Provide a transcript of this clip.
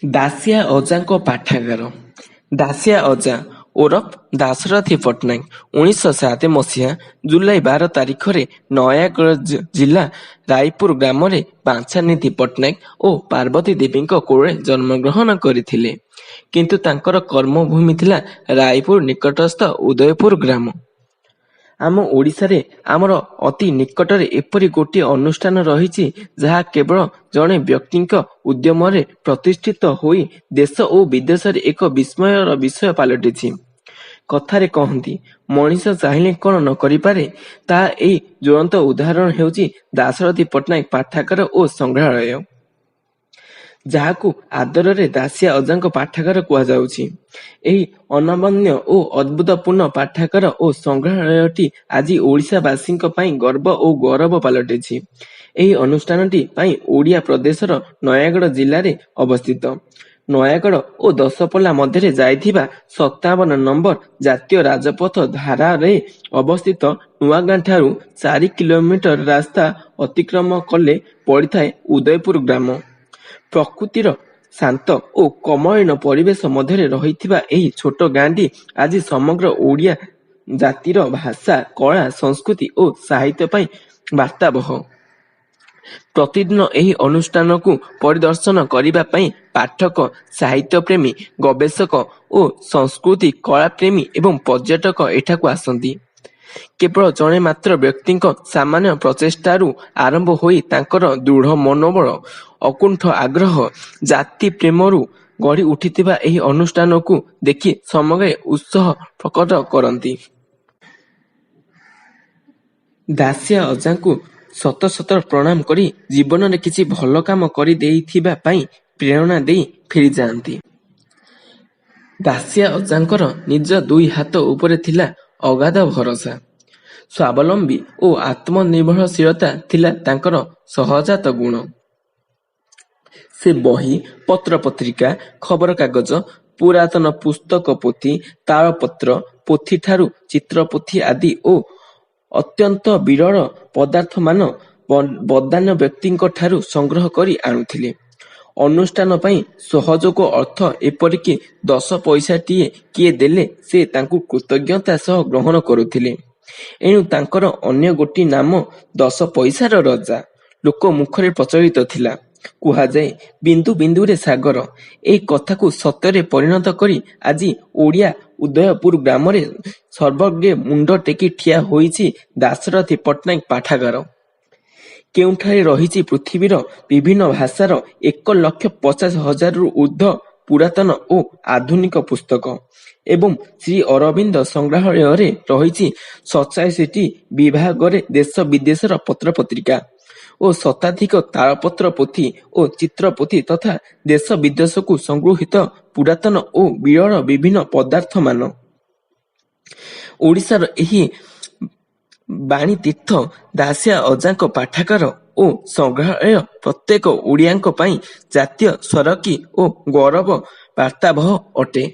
ଦାସିଆ ଅଜାଙ୍କ ପାଠାଗାର। ଦାସିଆ ଅଜା ଓରଫ ଦାଶରଥି ପଟ୍ଟନାୟକ 1907 ମସିହା ଜୁଲାଇ 12 ତାରିଖରେ ନୟାଗଡ଼ ଜିଲ୍ଲା ରାଇପୁର ଗ୍ରାମରେ ବାଞ୍ଛାନିଧି ପଟ୍ଟନାୟକ ଓ ପାର୍ବତୀ ଦେବୀଙ୍କ କୋଳରେ ଜନ୍ମଗ୍ରହଣ କରିଥିଲେ। କିନ୍ତୁ ତାଙ୍କର କର୍ମଭୂମି ଥିଲା ରାଇପୁର ନିକଟସ୍ଥ ଉଦୟପୁର ଗ୍ରାମ। ଆମ ଓଡ଼ିଶାରେ ଆମର ଅତି ନିକଟରେ ଏପରି ଗୋଟିଏ ଅନୁଷ୍ଠାନ ରହିଛି, ଯାହା କେବଳ ଜଣେ ବ୍ୟକ୍ତିଙ୍କ ଉଦ୍ୟମରେ ପ୍ରତିଷ୍ଠିତ ହୋଇ ଦେଶ ଓ ବିଦେଶରେ ଏକ ବିସ୍ମୟର ବିଷୟ ପାଲଟିଛି। କଥାରେ କହନ୍ତି, ମଣିଷ ଚାହିଁଲେ କଣ ନ କରିପାରେ, ତାହାର ଏକ ଜ୍ୱଳନ୍ତ ଉଦାହରଣ ହେଉଛି ଦାଶରଥି ପଟ୍ଟନାୟକ ପାଠାଗାର ଓ ସଂଗ୍ରହାଳୟ, ଯାହାକୁ ଆଦରରେ ଦାସିଆ ଅଜାଙ୍କ ପାଠାଗାର କୁହାଯାଉଛି। ଏହି ଅନବନ୍ୟ ଓ ଅଦ୍ଭୁତପୂର୍ଣ୍ଣ ପାଠାଗାର ଓ ସଂଗ୍ରହାଳୟଟି ଆଜି ଓଡ଼ିଶାବାସୀଙ୍କ ପାଇଁ ଗର୍ବ ଓ ଗୌରବ ପାଲଟିଛି। ଏହି ଅନୁଷ୍ଠାନଟି ପାଇଁ ଓଡ଼ିଆ ପ୍ରଦେଶର ନୟାଗଡ଼ ଜିଲ୍ଲାରେ ଅବସ୍ଥିତ। ନୟାଗଡ଼ ଓ ଦଶପଲ୍ଲା ମଧ୍ୟରେ ଯାଇଥିବା 57 ନମ୍ବର ଜାତୀୟ ରାଜପଥ ଧାରରେ ଅବସ୍ଥିତ ନୂଆଗାଁଠାରୁ 4 କିଲୋମିଟର ରାସ୍ତା ଅତିକ୍ରମ କଲେ ପଡ଼ିଥାଏ ଉଦୟପୁର ଗ୍ରାମ। ପ୍ରକୃତିର ଶାନ୍ତ ଓ କମନୀୟ ପରିବେଶ ମଧ୍ୟରେ ରହିଥିବା ଏହି ଛୋଟ ଗାଁଟି ଆଜି ସମଗ୍ର ଓଡ଼ିଆ ଜାତିର ଭାଷା, କଳା, ସଂସ୍କୃତି ଓ ସାହିତ୍ୟ ପାଇଁ ବାର୍ତ୍ତାବହ। ପ୍ରତିଦିନ ଏହି ଅନୁଷ୍ଠାନକୁ ପରିଦର୍ଶନ କରିବା ପାଇଁ ପାଠକ, ସାହିତ୍ୟପ୍ରେମୀ, ଗବେଷକ ଓ ସଂସ୍କୃତି କଳାପ୍ରେମୀ ଏବଂ ପର୍ଯ୍ୟଟକ ଏଠାକୁ ଆସନ୍ତି। କେବଳ ଜଣେ ମାତ୍ର ବ୍ୟକ୍ତିଙ୍କ ସାମାନ୍ୟ ପ୍ରଚେଷ୍ଟାରୁ ଆରମ୍ଭ ହୋଇ ତାଙ୍କର ଦୃଢ଼ ମନୋବଳ, ଅକୁଣ୍ଠ ଆଗ୍ରହ, ଜାତିପ୍ରେମରୁ ଗଢ଼ି ଉଠିଥିବା ଏହି ଅନୁଷ୍ଠାନକୁ ଦେଖି ସମଗ୍ରେ ଉତ୍ସାହ ପ୍ରକଟ କରନ୍ତି। ଦାସିଆ ଅଜାଙ୍କୁ ଶତ ଶତ ପ୍ରଣାମ କରି ଜୀବନରେ କିଛି ଭଲ କାମ କରିଦେଇଥିବା ପାଇଁ ପ୍ରେରଣା ଦେଇ ଫେରିଯାଆନ୍ତି। ଦାସିଆ ଅଜାଙ୍କର ନିଜ ଦୁଇ ହାତ ଉପରେ ଥିଲା ଅଗାଧ ଭରସା। ସ୍ୱାବଲମ୍ବୀ ଓ ଆତ୍ମନିର୍ଭରଶୀଳତା ଥିଲା ତାଙ୍କର ସହଜାତ ଗୁଣ। ସେ ବହି, ପତ୍ରପତ୍ରିକା, ଖବରକାଗଜ, ପୁରାତନ ପୁସ୍ତକ ପୋଥି, ତାଳପତ୍ର ପୋଥିଠାରୁ ଚିତ୍ରପୋଥି ଆଦି ଓ ଅତ୍ୟନ୍ତ ବିରଳ ପଦାର୍ଥମାନ ବଦାନ୍ୟ ବ୍ୟକ୍ତିଙ୍କଠାରୁ ସଂଗ୍ରହ କରି ଆଣୁଥିଲେ। ଅନୁଷ୍ଠାନ ପାଇଁ ସହଯୋଗ ଅର୍ଥ, ଏପରିକି ଦଶ ପଇସାଟିଏ କିଏ ଦେଲେ ସେ ତାକୁ କୃତଜ୍ଞତା ସହ ଗ୍ରହଣ କରୁଥିଲେ। ଏଣୁ ତାଙ୍କର ଅନ୍ୟ ଗୋଟିଏ ନାମ 'ଦଶ ପଇସାର ରଜା' ଲୋକମୁଖରେ ପ୍ରଚଳିତ ଥିଲା। କୁହାଯାଏ, ବିନ୍ଦୁ ବିନ୍ଦୁରେ ସାଗର। ଏହି କଥାକୁ ସତ୍ୟରେ ପରିଣତ କରି ଆଜି ଓଡ଼ିଆ ଉଦୟପୁର ଗ୍ରାମରେ ସଗର୍ବେ ମୁଣ୍ଡ ଟେକି ଠିଆ ହୋଇଛି ଦାଶରଥି ପଟ୍ଟନାୟକ ପାଠାଗାର। କେଉଁଠାରେ ରହିଛି ପୃଥିବୀର ବିଭିନ୍ନ ଭାଷାର 1,50,000ରୁ ଊର୍ଦ୍ଧ୍ୱ ପୁରାତନ ଓ ଆଧୁନିକ ପୁସ୍ତକ ଏବଂ ଶ୍ରୀ ଅରବିନ୍ଦ ସଂଗ୍ରହାଳୟରେ ରହିଛି 47ଟି ବିଭାଗରେ ଦେଶ ବିଦେଶର ପତ୍ରପତ୍ରିକା ଓ ଶତାଧିକ ତାଳପତ୍ର ପୋଥି ଓ ଚିତ୍ରପୋଥି ତଥା ଦେଶ ବିଦେଶରୁ ସଂଗୃହୀତ ପୁରାତନ ଓ ବିରଳ ବିଭିନ୍ନ ପଦାର୍ଥମାନ। ଓଡ଼ିଶାର ଏହି ବାଣୀତୀର୍ଥ ଦାସିଆ ଅଜାଙ୍କ ପାଠାଗାର ଓ ସଂଗ୍ରହାଳୟ ପ୍ରତ୍ୟେକ ଓଡ଼ିଆଙ୍କ ପାଇଁ ଜାତୀୟ ସ୍ମାରକୀ ଓ ଗୌରବ ବାର୍ତ୍ତାବହ ଅଟେ।